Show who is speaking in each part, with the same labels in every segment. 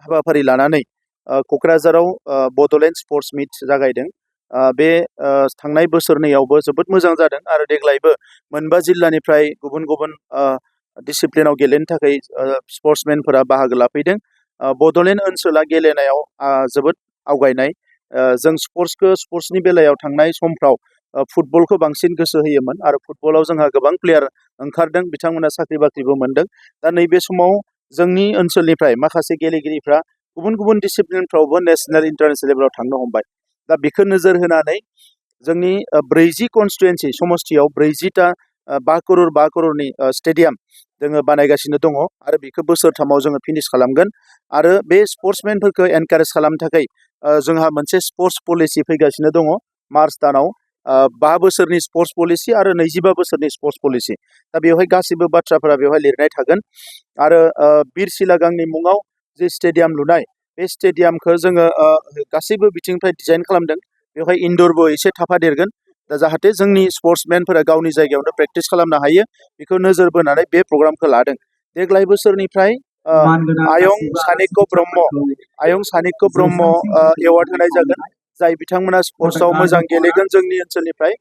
Speaker 1: हाबाफारि लानानै क'क्राझाराव बड'लेण्ड स्पर्ट्स मिट जागायदों। बे थांनाय बोसोरनैयावबो जोबोद मोजां जादों आरो देग्लायबो मोनबा जिल्लानिफ्राय गुबुन गुबुन डिसिप्लिनाव गेलेनो थाखाय स्पर्ट्समेनफोरा बाहागो लाफैदों। बड'लेण्ड ओनसोला गेलेनायाव जोबोद आवगायनाय। जों स्पर्ट्सनि बेलायाव थांनाय समफ्राव फुटबलखौ बांसिन गोसो होयोमोन आरो फुटबलाव जोंहा गोबां प्लेयार ओंखारदों, बिथांमोना साख्रि बाख्रिबो मोनदों। दा नैबे समाव जोंनि ओनसोलनिफ्राय माखासे गेलेगिरिफ्रा गुबुन गुबुन डिसिप्लिनफ्रावबो नेशनेल इन्टारनेशनेल लेभेलाव थांनो हमबाय। दा बेखौ नोजोर होनानै जोंनि 40 कनस्टिटुवेन्सि समस्तियाव 40टा 5 करोड़नि स्टेडियाम जोङो बानायगासिनो दङ आरो बेखौ बोसोरथामाव जोङो फिनिश खालामगोन। आरो बे स्पर्ट्समेनफोरखौ एनकारेज खालामनो थाखाय जोंहा मोनसे स्पर्ट्स पलिसि फैगासिनो दङ मार्च दानाव। 5 बोसोरनि स्पर्ट्स पलिसि आरो 25 बोसोरनि स्पर्ट्स पलिसि। दा बेवहाय गासैबो बाथ्राफोरा बेवहाय लिरनाय थागोन। आरो बिर सिलागांनि मुङाव जे स्टेडियाम लुनाय, बे स्टेडियामखौ जोङो गासैबो बिथिंनिफ्राय डिजाइन खालामदों। बेवहाय इनडोरबो एसे थाफादेरगोन, दा जाहाथे जोंनि स्पर्ट्समेनफोरा गावनि जायगायावनो प्रेक्टिस खालामनो हायो, बेखौ नोजोर बोनानै बे प्रग्रामखौ लादों। देग्लाय बोसोरनिफ्राय आयं सानिक्य ब्रह्म एवार्ड होनाय जागोन, जाय बिथांमोना स्पर्ट्सआव मोजां गेलेगोन जोंनि ओनसोलनिफ्राय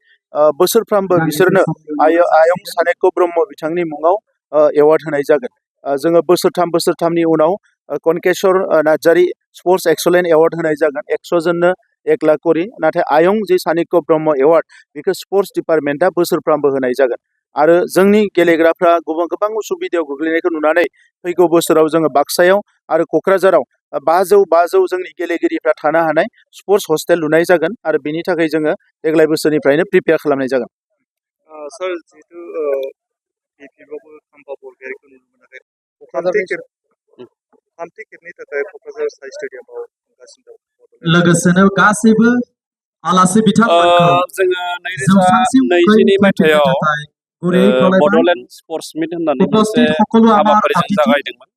Speaker 1: बोसोरफ्रामबो बिसोरनो आयं सानिक्य ब्रह्म बिथांनि मुङाव एवार्ड होनाय जागोन। जोङो बोसोरथामनि उनाव Kankeshwar Narzary sports excellent award होनाय जागोन 100 जननो 1 लाख करि। नाथाय आयं जे सानिक्य ब्रह्म एवार्ड बेखौ स्पर्ट्स डिपार्टमेन्टआ बोसोरफ्रामबो होनाय जागोन। आरो जोंनि गेलेग्राफ्रा गोबां उसुबिदायाव गोग्लैनायखौ नुनानै फैगौ बोसोराव जोङो बाक्सायाव आरो क'क्राझाराव 500 जोंनि गेलेगिरिफ्रा थानो हानाय स्पर्ट्स हस्टेल लुनाय जागोन आरो बेनि थाखाय जोङो देग्लाय बोसोरनिफ्रायनो प्रिपेयार खालामनाय जागोन।
Speaker 2: सार, जिहेतु बिपिएफआवबो खाम्फा बल गेलेनायखौ नुनो मोनाखै, थामथि खेबनि थाखाय क'क्राझार साइ स्टेडियामाव खुंगासिनो दं।
Speaker 3: लोगोसेनो गासैबो आलासि बिथांमोनखौ
Speaker 4: जोङो 2022 मायथाइयाव बड'लेण्ड स्पर्ट्स मिट होननानै मोनसे हाबाफारि जों जागायदोंमोन।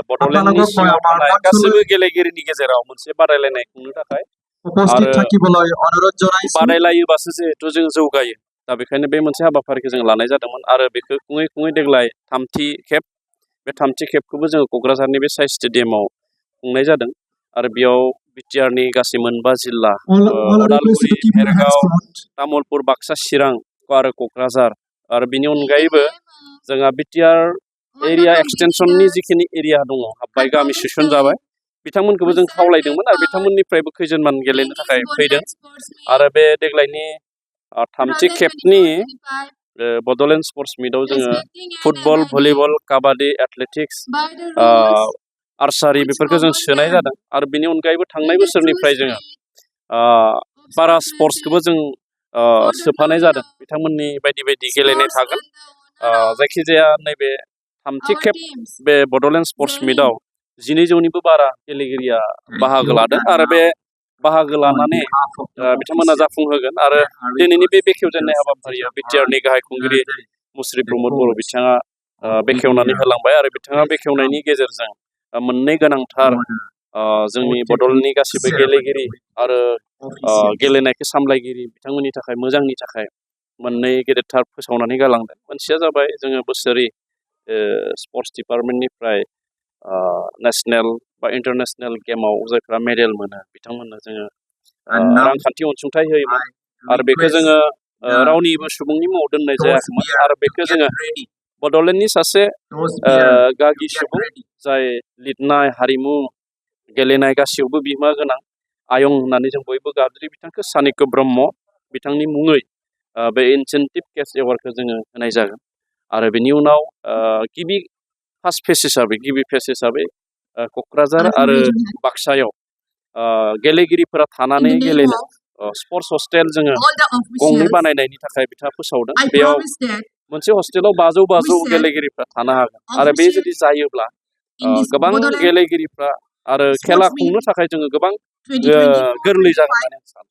Speaker 4: बड'लेण्डनि सिङाव थानाय गासैबो गेलेगिरिनि गेजेराव मोनसे बादायलायनाय खुंनो थाखाय, आरो बादायलायोबासो जिहेथु जों जौगायो। दा बेखायनो बे मोनसे हाबाफारिखौ जों लानाय जादोंमोन आरो बेखौ खुङै देग्लाय थामथि खेब। बे थामथि खेबखौबो जोङो क'क्राझारनि बे साइ स्टेडियामाव खुंनाय जादों आरो बेयाव बिटिआरनि गासै 5 जिल्ला उदालगुरि, भेरगाव, तामुलपुर, बाक्सा, चिरां आरो क'क्राझार आरो बिनि अनगायैबो जोंहा बिटिआर एरिया एक्सटेनसननि जिखिनि एरिया दङ, हाब्बाय गामि सोसनजाबाय, बिथांमोनखौबो जों खावलायदोंमोन आरो बिथांमोननिफ्रायबो खैजोनमान गेलेनो थाखाय फैदों। आरो बे देग्लायनि थामथि खेबनि बड'लेण्ड स्पर्ट्स मिटआव जोङो फुटबल, भलिबल, काबादि, एथलेटिक्स, आर्सारि बेफोरखौ जों सोनाय जादों। आरो बिनि अनगायैबो थांनाय बोसोरनिफ्राय जोङो पारा स्पर्ट्सखौबो जों सोफानाय जादों। बिथांमोननि बायदि गेलेनाय थागोन। जायखिजाया नैबे थामथि खेब बे बड'लेण्ड स्पर्ट्स मिटआव 1200निबो बारा गेलेगिरिया बाहागो लादों आरो बे बाहागो लानानै बिथांमोना जाफुंहोगोन। आरो दिनैनि बे बेखेवजेननाय हाबाफारिया बिटिआरनि गाहाय खुंगिरि मुस्रि प्रमद बर' बिथाङा बेखेवनानै होलांबाय आरो बिथाङा बेखेवनायनि गेजेरजों मोननै गोनांथार जोंनि बड'लेण्डनि गासिबो गेलेगिरि आरो गेलेनायखौ सामलायगिरि बिथांमोननि थाखाय मोजांनि थाखाय मोननै गेदेरथार फोसावनानै गालांदों। मोनसेया जाबाय जोङो बोसोरै स्पर्ट्स डिपार्टमेन्टनिफ्राय नेसनेल बा इन्टारनेसनेल गेमाव जायफ्रा मेडेल मोनो बिथांमोननो जोङो रांखान्थि अनसुंथाइ होयोमोन आरो बेखौ जोङो रावनिबो सुबुंनि मुङाव दोननाय जायाखैमोन। आरो बेखौ जोङो बड'लेण्डनि सासे गागि सुबुं, जाय लिरनाय, हारिमु, गेलेनाय गासैयावबो बिहोमा गोनां आयं होननानै जों बयबो गाबज्रियो बिथांखौ, सानिक्य ब्रह्म बिथांनि मुङै बे इनसेन्टिभ केस एवार्डखौ जोङो होनाय जागोन। आरो बेनि उनाव गिबि फेज हिसाबै क'क्राझार आरो बाक्सायाव गेलेगिरिफोरा थानानै गेलेनो स्पर्ट्स हस्टेल जोङो गंनै बानायनायनि थाखाय बिथाङा फोसावदों। बेयाव मोनसे हस्टेलाव 500 गेलेगिरिफ्रा थानो हागोन। आरो बे जुदि जायोब्ला गोबां गेलेगिरिफ्रा आरो खेला खुंनो थाखाय जोङो गोबां गोरलै जागोन होननानै आं सानो।